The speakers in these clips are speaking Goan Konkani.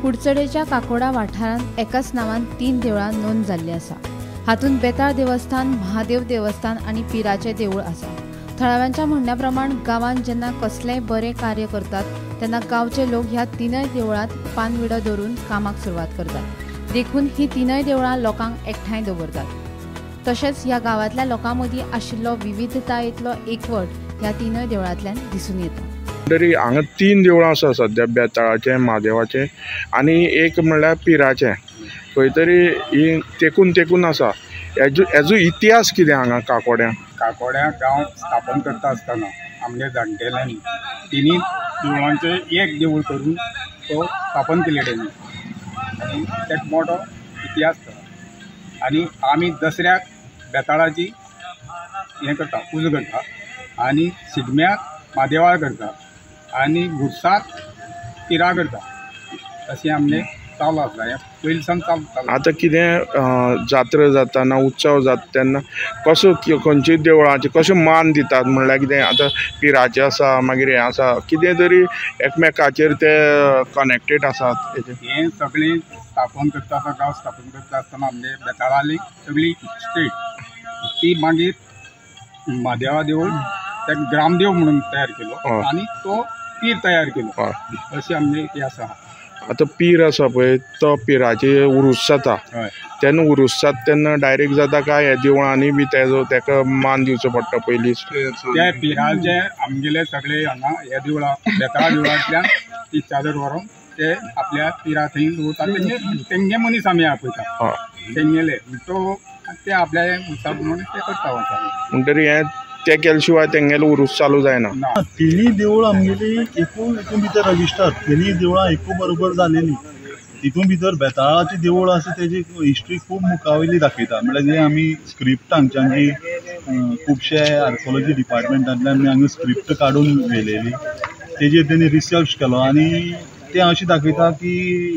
कुडचडेच्या काकोडा वाठारांत एकाच नांवान 3 देवळां नोंद जाल्ली आसा. हातूंत बेताळ देवस्थान, महादेव देवस्थान आनी पिराचें देवूळ आसा. थळाव्यांच्या म्हणण्या प्रमाण गांवांत जेन्ना कसलेंय बरें कार्य करतात तेन्ना गांवचे लोक ह्या 3 देवळांत पानविडो दवरून कामाक सुरवात करतात. देखून ही 3 देवळां लोकांक एकठांय दवरतात. तशेंच ह्या गांवांतल्या लोकां मदीं आशिल्लो विविधतायेंतलो एकवट ह्या 3 देवळांतल्यान दिसून येता. तरी हांगा 3 देवळां आसा सद्या, बेताळाचें, म्हादेवाचें आनी एक म्हणल्यार पिराचें. खंय तरी ही तेकून तेकून आसा. हेजो इतिहास कितें हांगा काकोड्यां? काकोड्यां गांव स्थापन करता आसतना आमगे जाणटेल्यांनी 3 देवळांचें एक देवूळ करून तो स्थापन केले तेणी आनी एक मोठो इतिहास आसा. आनी आमी दसऱ्याक बेताळाची हें करता, पुजा करता आनी शिगम्याक म्हादेवा करता आनी घुरसाक पिरा करता. अशें आमचें चालू आसा, हें पयलीं सावन चालू. आतां कितें जात्रा जाता ना उत्सव जाता तेन्ना कसो खंयच्या देवळाचें कशें मान दितात? म्हणल्यार कितें आतां पिराचें आसा, मागीर हें आसा, कितें तरी एकमेकाचेर ते कनेक्टेड आसात. हें सगळें स्थापन करता आसतना, गांव स्थापन करता आसतना आमगे बेताळाली सगळी स्टेट ती मागीर म्हादेवा देवूळ ताका ग्रामदेव म्हणून तयार केलो आनी तो पीर तयार केलो. अशें आमचें इतिहास आसा. आतां पीर आसा पळय, तो पिराचे उरूस जाता तेन्ना उरूस जाता तेन्ना डायरेक्ट जाता काय ह्या देवळांनी बी तेजो ताका मान दिवचो पडटा पयलींच? त्या पिराचे आमगेले सगळे हांगा ह्या देवळा बेताळा देवळांतल्यान ती चादर व्हरून ते आपल्या पिरा थंय दवरतात. तेंगे मनीस आमी आपयता तेंगेले, तो ते आपल्या उरसा प्रमाणे ते करता. म्हणटरी हें ते केले शिवाय तेंगेलो उरूस चालू जायना. तिन्ही देवळां आमगेली एकूण हितून भितर रजिस्टर, तिन्ही देवळां एकू बरोबर जालेली. तितून भितर बेताळाची देवूळ आसा तेजी हिस्ट्री खूब मुखावयली दाखयता. म्हणल्यार जे आमी स्क्रिप्ट हांगच्यान जी खुबशे आर्कोलॉजी डिपार्टमेंटांतल्यान आमी हांगा स्क्रिप्ट काडून व्हेलेली तेजेर तेणी रिसर्च केलो आनी तें अशें दाखयता की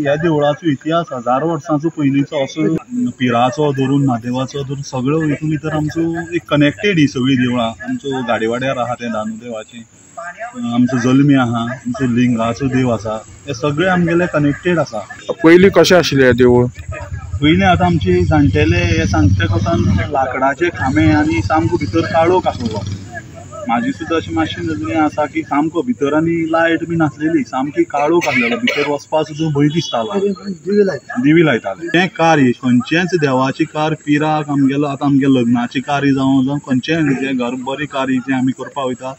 ह्या देवळाचो इतिहास 1000 वर्सांचो पयलींचो असो, पिराचो धरून म्हादेवाचो धरून सगळो हितून भितर आमचो एक कनेक्टेड ही सगळीं देवळां. आमचो गाडीवाड्यार आहा तें दानुदेवाचें, आमचो जल्मी आहा, आमचो लिंगाचो देव आसा, हे सगळे आमगेले कनेक्टेड आसा. पयलीं कशें आशिल्लें देवूळ? पयलीं आतां आमचे जाणटेले हे सांगते कोतान लांकडाचे खांबे आनी सामको भितर काळोख आसलो. म्हाजी सुद्दां अशी मातशी नदरेन आसा की सामको भितर आनी लायट बी नासलेली, सामकी काळोख आसलेलो, भितर वचपा सुद्दां भंय दिसतालो. दिवी लायताले. तें कार्य खंयचेंच देवाचें कार्य पिराक आमगेलो आतां आमगे लग्नाचें कार्य जावं जावं खंयचेंय जें घर बरें कार्य जें आमी करपा वयता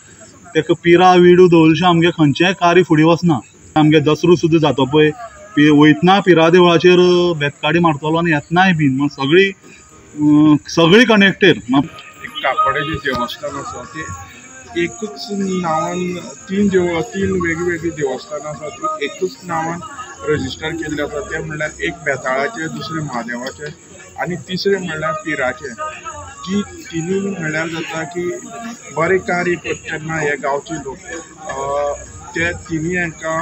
तेका पिरा विडू दवरशें आमगे खंयचेंय कार्य फुडें वचना. आमगे दसरो सुद्दां जाता पळय, वयतना पिरा देवळाचेर बेतकाडी मारतलो आनी येतनाय बीन सगळी सगळी कनेक्टेड. काकोड्याचें देवस्थान आसा तें एकूच नांवान 3 देवळां, 3 वेगवेगळीं देवस्थानां आसा ती एकूच नांवान रजिस्टर केल्लें आसा. तें म्हणल्यार एक बेताळाचें, दुसरें म्हादेवाचें आनी तिसरें म्हणल्यार पिराचें. जी तिनूय म्हणल्यार जाता की बरें कार्य करता तेन्ना हे गांवचे लोक ते तिनूय हांकां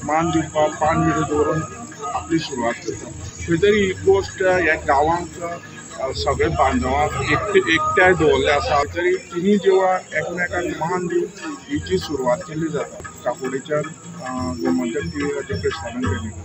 मान दिवपाक पान विडो दवरून आपली सुरवात करता. खंय तरी ही गोश्ट ह्या गांवांक सगळे बांधवांक एकठांय दवरले आसा. तरी तिनूय देवळां एकमेकांक मान दिवन हिची सुरवात केल्ली जाता. काकोडेच्यान गोमंतक टीव्ही खातीर प्रस्थान केलें.